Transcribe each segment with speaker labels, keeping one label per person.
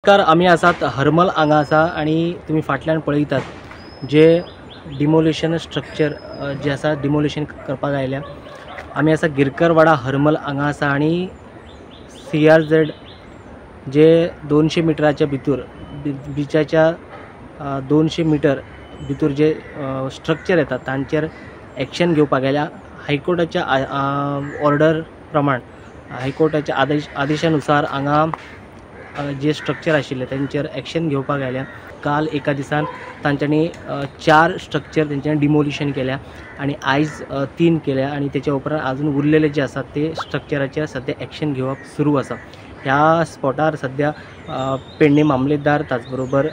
Speaker 1: नमस्कार, आमी आसात हरमल हांगा आसा आनी तुमी फाटल्यान पळयतात जे डिमोलिशन स्ट्रक्चर जे आसा डिमोलिशन करपाक आयल्या. आमी आसा गिरकरवाडा हरमल हांगा आसा आनी CRZ जे 200 मिटराच्या भितर बिचाच्या 200 मिटर भितर जे स्ट्रक्चर येता तांचेर एक्शन घेवपाक आयल्या. हायकोर्टाच्या ऑर्डर प्रमाण हायकोर्टाच्या आदेशानुसार हांगा जे स्ट्रक्चर आशिल्ले तांचेर एक्शन घेवपाक आयल्या. काल एका दिसान तांच्यांनी 4 स्ट्रक्चर तेंच्यांनी डिमोलिशन केल्या आनी आयज 3 केल्या आनी तेच्या उपरांत आजून उरलेले जे आसात ते स्ट्रक्चराचेर सद्या एक्शन घेवप सुरू आसा. ह्या स्पॉटार सद्या पेडणे मामलेदार, त्याचबरोबर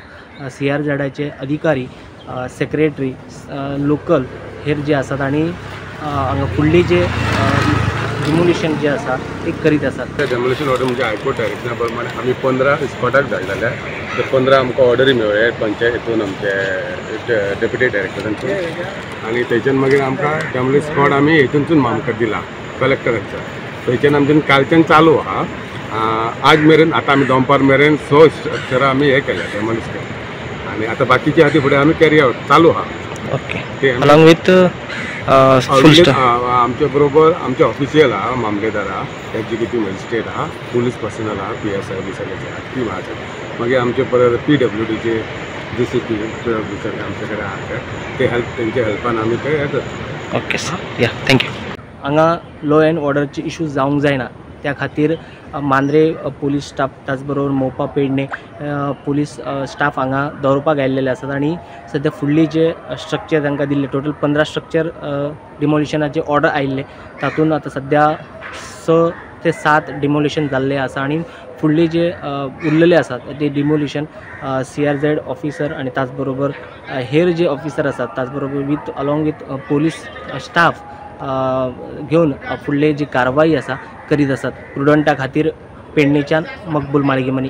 Speaker 1: CRZाचे अधिकारी, सेक्रेटरी, लोकल हेर जे आसात आनी हांगा फुडली जे डिमोलिशन जे आसा ते करीत आसात.
Speaker 2: डेमोलिशन ऑर्डर म्हणजे हायकोर्ट डायरेक्शना प्रमाणे आमी 15 स्पॉटाक धाडलेले. ते 15 आमकां ऑर्डरी मेळ्ळे पंचायत हितून आमचे डेप्युटी डायरेक्टरांतून आनी थंयच्यान मागीर आमकां डेमोलिशन स्पॉट आमी हितूनसून आमकां दिला कलेक्टरांच्या. थंयच्यान आमच्यान कालच्यान चालू आहा. आज मेरेन आतां आमी दोंपार मेरेन 6 स्ट्रक्चरां आमी हे केल्या, डेमोलिश केल्या आनी आतां बाकीचे आहा ती फुडें आमी कॅरी आवट चालू आहा.
Speaker 1: ओके, अलॉंग विथ
Speaker 2: आमचे बरोबर आमचे ऑफिशियल आहा, मामलेदार आहा, एक्झिक्युटीव मजिस्ट्रेट आहा, पुलीस पर्सनल आहा, PSI बी सगळे आहा, टीम आहा. मागीर आमचे परत PWDचे DCP सगळे आमचे कडेन आहा, ते हेल्प तेंच्या हेल्पान आमी ते हे करता.
Speaker 1: ओके सर, या thank you. हांगा लॉ एंड ऑर्डरचे इशू जावंक जायना त्या खातीर मांद्रे पुलीस स्टाफ, त्याचबरोबर मोपा पेडणे पुलीस स्टाफ हांगा दवरपाक आयिल्ले आसात आनी सद्या फुडली जे स्ट्रक्चर तांकां दिल्ले टोटल 15 स्ट्रक्चर डिमोलिशनाचे ऑर्डर आयिल्ले तातूंत आतां सद्या 6 ते 7 डिमोलिशन जाल्ले आसा आनी फुडले जे उरलेले आसात ते डिमोलिशन CRZ officer आनी त्याचबरोबर हेर जे ऑफिसर आसात त्याचबरोबर with along with police staff घेवन फुडले जी कारवाई आसा करीत आसात. प्रुडंटा खातीर पेडणेच्यान मकबूल माळगेमनी.